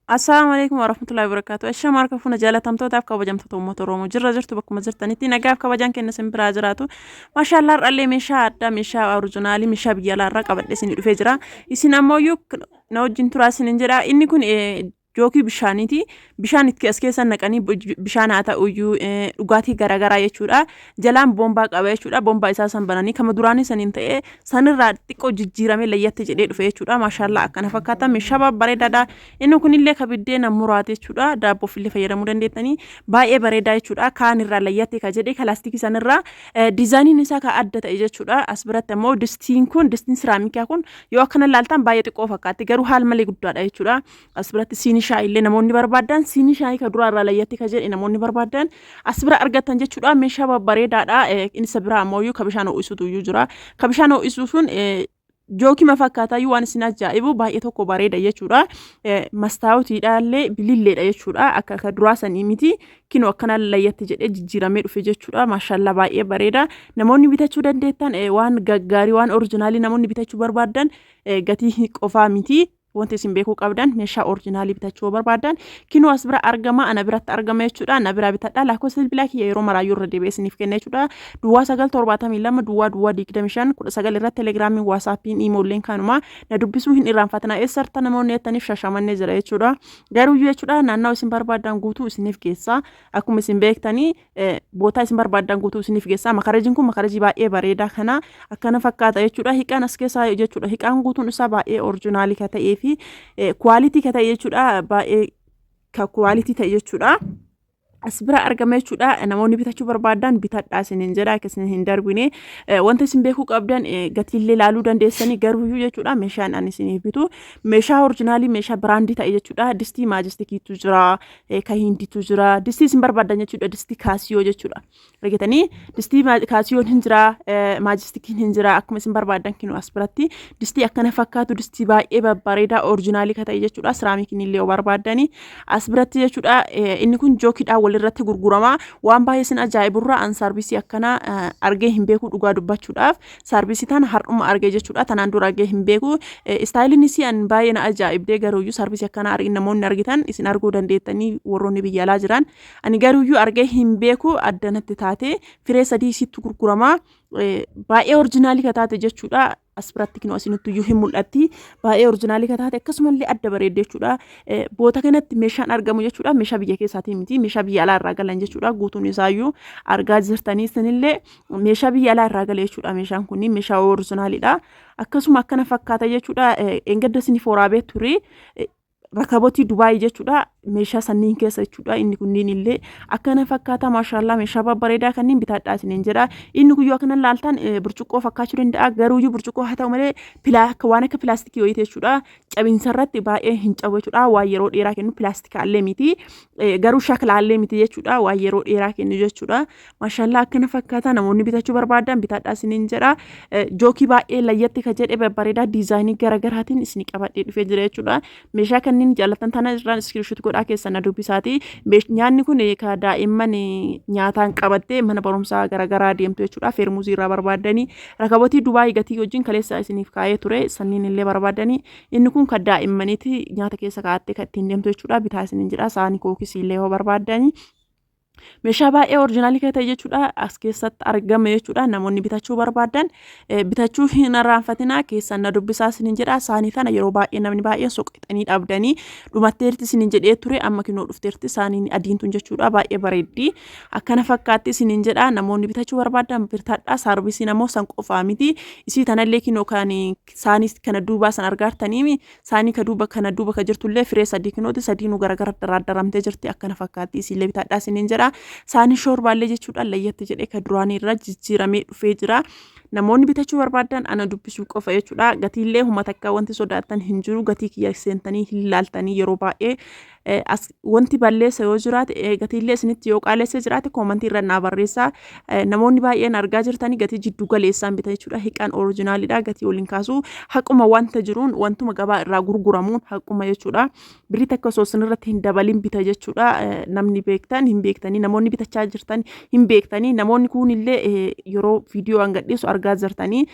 Assalaamu alaikum warahmatullahi wabarakatuh. Ashamaa harka fuuna jaalatamtootaaf kabajamtoota uummata Oromoo jirra jirtu bakkuma jirtanitti nagaaf kabajaan kenna isin biraa jiraatu. Maashaallah har'allee meeshaa addaa meeshaa orijinaalii meeshaa biyya alaa irraa qabadhe isin dhufee jira. Isin ammoo na wajjin turaa isinin jedha. Inni kun jookii bishaaniiti. Bishaan itti as keessa naqanii bishaan haa ta'uyyuu dhugaatii garaagaraa jechuudha. Jalaan boombaa qaba jechuudha. Boombaa isaa san bananii kama duraanii saniin ta'ee sanirraa xiqqoo jijjiiramee layyatti jedhee dhufe jechuudha. Maashaallaa akkana fakkaata. Meeshaa babbareedaadha. Inni kunillee ka biddeena muraate jechuudha. Daabboof illee fayyadamuu dandeettanii baay'ee bareedaa jechuudha. Kaan irraa layyatti ka jedhee ka laastikii sanirraa diizaayiniin isaa ka adda ta'e jechuudha. As biratti ammoo distiin kun distiin siraamikaa kun yoo akkana ilaaltan baay'ee xiqqoo fakkaatti garuu haal malee guddaadha jechuudha. As biratti siinii shaayii illee namoonni barbaadan siinii shaayii ka duraa irraa layyatti ka jedhe namoonni barbaadan as bira argattan jechuudha. Meeshaa babbareedaadha. Inni biraa ammoo ka bishaan ho'isutu iyyuu jira. Ka bishaan ho'isu sun jookima fakkaataayyuu waan isin ajaa'ibu baay'ee tokko bareeda jechuudha. Mastaawutiidha illee bililleedha jechuudha. Akka ka duraa sanii miti. Kinoo akkana layyatti jedhee jijjiiramee dhufe jechuudha. Maashaallah baay'ee bareeda. Namoonni bitachuu dandeettan waan gaggaarii waan orijinaalii namoonni bitachuu barbaadan gatii qofaa miti. Wanti isin beekuu qabdan meeshaa orijinaalii bitachuu yoo barbaadan kinoo as bira argama ana biratti argama jechuudha. Na biraa bitadha. Lakkoofsa bilbilaa kiyya yeroo maraayyuu irra deebi'ee isiniif kenna jechuudha. Duwwaa 9 72 duwwaa duwwaa 25 19 irratti telegiraamiin waasaappiin iimoolleen kanuma na dubbisuu hin irraanfatina. Eessarta namoonni jettaniif Shashamannee jira jechuudha. Garuuyyuu jechuudha naannoo isin barbaadan guutuu isiniif geessa. Akkuma isin beektanii bootaa isin barbaaddan guutuu isiniif geessa. Makarajiin kun makarajii baay'ee bareedaa kana akkana fakkaata jechuudha. Hiqaan as keessaa jechuudha. Hiqaan guutuun isaa baay'ee orijinaalii ka ta'ee fi kuwaalitii ka ta'e jechuudha. Baay'ee ka kuwaalitii ta'e jechuudha. As bira argama jechuudha. Namoonni bitachuu barbaadan bitadhaa isiniin jedha akka isin hin darbine. Wanta isin beekuu qabdan gatiillee ilaaluu dandeessanii garuuyyuu jechuudha. Meeshaan ani isiniif bitu meeshaa orijinaalii meeshaa biraandii ta'e jechuudha. Distii maajistikiitu jira. Ka hinditu jira. Distii isin barbaadan jechuudha. Distii kaasiyoo jechuudha. Argitanii distii kaasiyoon hin jira, maajistikiin hin jira. Akkuma isin barbaadan kinu as biratti distii akkana fakkaatu distii baay'ee babbareedaa orijinaalii ka ta'e jechuudha. Siraamikiin illee yoo barbaadani as biratti jechuudha. Inni kun jookiidhaan walirratti gurgurama. Waan baay'ee isin ajaa'iburraa an saarvisii akkanaa argee hin beeku dhugaa dubbachuudhaaf. Saarvisii tana har'uma arge jechuudha. Tanaan dura argee hin beeku. Istaayiliin isii an baay'ee na ajaa'ibdee garuuyyuu saarvisii akkanaa namoonni argitan isin arguu dandeettanii warroonni biyya alaa jiran. Ani garuuyyuu argee hin beeku adda natti taate firee sadii isitti gurgurama. Baay'ee orijinaalii ka taate jechuudha. As biratti kinoo isinitti iyyuu hin mul'atti. Baay'ee orijinaalii ka taate akkasumallee adda bareedde jechuudha. Boota kanatti meeshaan argamu jechuudha. Meeshaa biyya keessaatii miti. Meeshaa biyya alaa irraa galan jechuudha. Guutuun isaayyuu argaa jirtanii isinillee meeshaa biyya alaa irraa gale jechuudha. Meeshaan kun meeshaa orijinaaliidha. Akkasuma akkana fakkaata jechuudha. Engadda isiniif waraabee ture. Rakabotii Dubaayii jechuudha. Meeshaa sanniin keessa jechuudha. Inni kunniin illee akkana fakkaata. Maashaallaa meeshaa babbareedaa kanneen bitaadhaa isiniin jedha. Inni kun yoo akkana laaltan burcuqqoo fakkaachuu danda'a. Garuuyyuu burcuqqoo haa ta'u malee waan akka pilaastikii wayiiti jechuudha. Cabinsa irratti baay'ee hin cabu jechuudha. Waan yeroo dheeraa kennu pilaastikaallee miti. Garuu shaklaallee miti jechuudha. Waan yeroo dheeraa kennu jechuudha. Maashaallaa akkana fakkaata namoonni bitachuu barbaadan bitadhaa isiniin jedha. Jookii baay'ee layyatti ka jedhe babbareedaa diizaayinii garaagaraatiin isin qabadhee dhufee jira jechuudha. Meeshaa kanneen jaallattan tana irraan iskiriishuut godhaa keessa na dubbisaati. Nyaanni kun ka daa'imman nyaataan qabattee mana barumsaa garaagaraa deemtu jechuudha. Feermuzii irraa barbaadanii rakabotii Dubaayii gatii wajjin kaleessa isiniif kaa'ee ture sanniin illee barbaadanii inni kun ka daa'immaniiti nyaata keessa kaa'attee kan ittiin deemtu jechuudha. Bitaa isiniin jedha saanii kookisii illee yoo barbaadanii. Meeshaa baay'ee orijinaalii kan ta'e jechuudha as keessatti argama jechuudha. Namoonni bitachuu barbaadan bitachuu hin irraanfatinaa keessan na dubbisaa isiniin jedha. Saanii tana yeroo baay'ee namni baay'een soqixanii dhabdanii dhumatteerti isiniin jedhee ture amma kinoo dhufteerti saaniin adiin tun jechuudha baay'ee bareeddi akkana fakkaatti isiniin jedha. Namoonni bitachuu barbaadan bitadhaa. Saarvisiin ammoo san qofaa miti isii tanallee kinoo kan saanii kana duubaa san argaartanii Saanii ka duuba kana duuba ka jirtullee firee sadii kinooti sadiinuu garagara daraaddaramtee jirti akkana fakkaatti isiillee bitaadhaa isiniin jedha. Saanii shoorbaallee jechuudha layyatti jedhee ka duraanii irra jijjiiramee dhufee jira. Namoonni bitachuu barbaadan ana dubbisuu qofa jechuudha. Gatiillee huma takka wanti sodaattan hin jiru gatii kiyya seentanii hin laaltanii yeroo baay'ee As wanti balleessa yoo jiraate gatiillee isinitti yoo qaalessee jiraate koomantii irra naa barreessaa. Namoonni baay'een argaa jirtanii gatii jiddu galeessaan bita jechuudha. Hiqaan orijinaalidha gatii waliin kaasuu haquma wanta jiruun wantuma gabaa irraa gurguramuun haquma jechuudha. Birrii takka osoo isinirratti hin dabalin bita jechuudha. Namni beektan hin beektanii namoonni bitachaa jirtan hin beektanii namoonni kuunillee yeroo viidiyoo an gadhiisu argaa jirtanii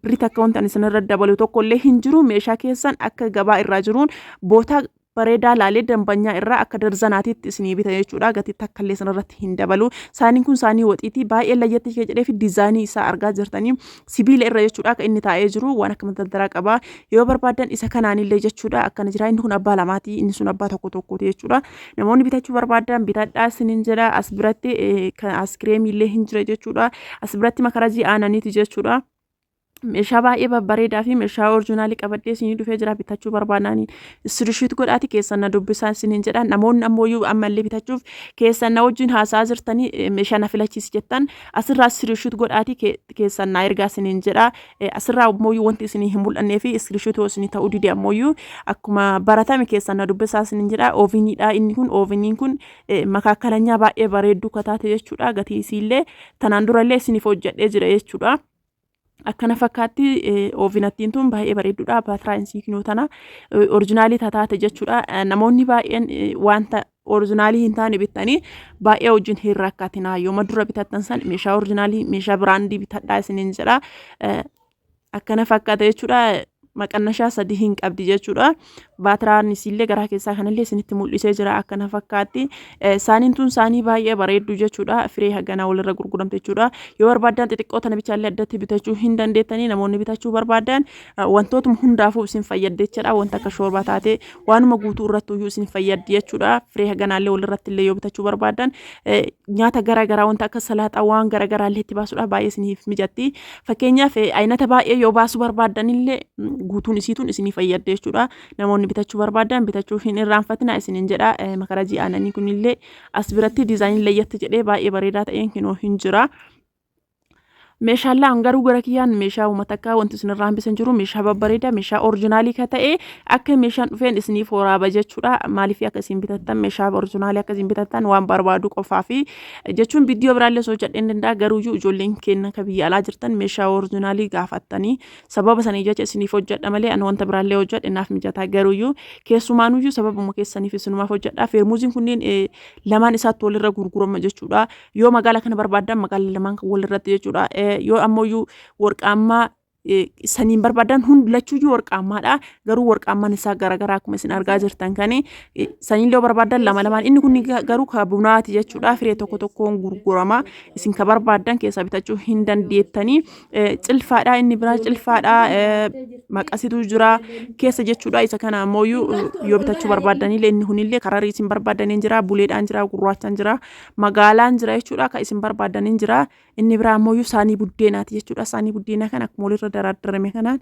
birrii takka wanti ani isinirra dabalu tokko illee hin jiru meeshaa keessan akka gabaa irraa jiruun bootaa bareedaa laalee dambanyaa irraa akka darzanaatiitti isinii bita jechuudha. Gatii takka illee sanarratti hin dabalu. Saaniin kun saanii waxiiti. Baay'ee layyatti kee jedhee fi diizaayinii isaa argaa jirtanii sibiila irra jechuudha akka inni taa'ee jiru waan akka madardaraa qaba. Yoo barbaadan isa kanaanillee jechuudha akkana jira. Inni kun abbaa lamaati. Inni sun abbaa tokko tokkooti jechuudha. Namoonni bitachuu barbaadan bitadhaa isiniin jedha. As biratti kan askireemii illee hin jira jechuudha. As biratti makarajii aananiiti jechuudha. Meeshaa baay'ee babbareedaa fi meeshaa orijinaalii qabadhee isinii dhufee jira. Bitachuu barbaadanii istirishiit godhaati keessan na dubbisaa isiniin jedha. Namoonni ammoo ammallee bitachuuf keessan na wajjin haasa'aa jirtanii meeshaa na filachiisi jettan asirraa istirishiit godhaati keessan na ergaa isiniin jedha. Asirraa ammoo wanti isinii hin mul'annee fi istirishiit yoo isinii ta'uu dide ammoo akkuma baratame keessan na dubbisaa isiniin jedha. Ooviniidha inni kun. Ooviniin kun makaakkalanyaa baay'ee bareedduu kataate jechuudha. Gatii isiillee tanaan durallee isiniif hojjedhee jira jechuudha. Akkana fakkaatti oovinattiin tun baay'ee bareedduudha. Baatiraa insiikinoo tana orijinaalii tataate jechuudha. Namoonni baay'een wanta orijinaalii hin taane bittanii baay'ee wajjin hin rakkatinaa. Yooma dura bitattan san meeshaa orijinaalii, meeshaa biraandii bitadhaa isiniin jedha. Akkana fakkaata jechuudha. Maqannashaa sadii hin qabdi jechuudha. Baatiraan isiillee garaa keessaa kanallee isinitti mul'isee jira. Akkana fakkaatti. Saaniin tun saanii baay'ee bareeddu jechuudha. Firee haganaa walirra gurguramte jechuudha. Yoo barbaadan xixiqqoo tana bichaallee addatti bitachuu hin dandeettanii. Namoonni bitachuu barbaadan wantootuma hundaafuu isin fayyadde jechuudha. Wanta akka shoorbaa taate waanuma guutuu irratti iyyuu isin fayyaddi jechuudha. Firee haganaallee walirratti illee yoo bitachuu barbaadan nyaata garaagaraa, wanta akka salaaxaa, waan garaagaraa illee itti baasuudhaaf baay'ee isiniif mijatti. Fakkeenyaaf aynata baay'ee yoo baasuu barbaadan illee guutuun isiituun isinii fayyadde jechuudha. Namoonni bitachuu barbaadan bitachuu hin irraanfatina isiniin jedha. Makarajii aananii kunillee as biratti diizaayinii layyatti jedhee baay'ee bareedaa ta'een kinoo hin jira. Meeshaan garuu gara kiyyaan meeshaa uummata akka wanti isin irraa hambisan jiru, meeshaa babbareedaa, meeshaa orijinaalii ka ta'e akka meeshaan dhufeen isiniif waraaba jechuudha. Maaliif akka isin bitattan, meeshaa orijinaalii akka isin bitattan waan barbaadu qofaa fi jechuun viidiyoo biraallee osoo hojjedheen danda'a, garuuyyuu ijoolleen keenya ka biyya alaa jirtan meeshaa orijinaalii gaafattanii sababa sanii jecha isiniif hojjedha malee ani wanta biraallee hojjedhe naaf mijataa, garuuyyuu keessumaanuyyuu sababuma keessaniif isinumaaf hojjedha. Feermuuziin kunneen lamaan isaatti walirra gurgurama jechuudha. Yoo magaala kana barbaadan magaala lamaan kan walirratti jechuudha. Yoo ammoo warqaammaa saniin barbaadan hundi lachuuyyuu warqaammaadha. Garuu warqaammaan isaa garaagaraa akkuma isin argaa jirtan kani saniin yoo barbaadan lama lamaan. Inni kun garuu ka bunaati jechuudha. Firee tokko tokkoon gurgurama. Isin ka barbaadan keessaa bitachuu hin dandeettanii. Cilfaadha, inni biraa cilfaadha, maqasitu jira keessa jechuudha. Isa kana ammoo yoo bitachuu barbaadanillee inni kunillee kararii isin barbaadaniin jira, buleedhaan jira, gurraachaan jira, magaalaan jira jechuudha. Kan isin barbaadaniin jira. Inni biraa ammoo saanii buddeenaati jechuudha. Saanii buddeenaa kan akkuma walirra daraardarame kanaan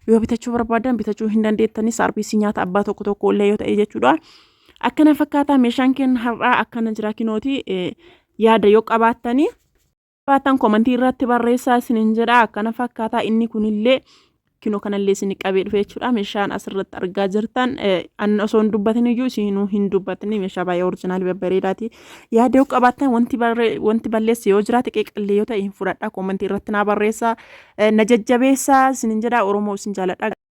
yoo bitachuu barbaadan bitachuu hin dandeettanii, saarbiisii nyaata abbaa tokko tokko illee yoo ta'e jechuudha. Akkana fakkaataa meeshaan keenya har'aa akkana jira kinooti. Yaada yoo qabaattanii baatan komantii irratti barreessaa isiniin jedha. Akkana fakkaataa inni kunillee kinoo kanallee isin qabee dhufe jechuudha. Meeshaan asirratti argaa jirtan an osoo hin dubbatin iyyuu isinuu hin dubbatini, meeshaa baay'ee orijinaalii babbareedaati. Yaada yoo qabaattan, wanti balleesse yoo jiraate, qeeqallee yoo ta'e hin fudhadha, komantii irratti naa barreessaa, na jajjabeessaa isinin jedha. Oromoo isin jaaladha.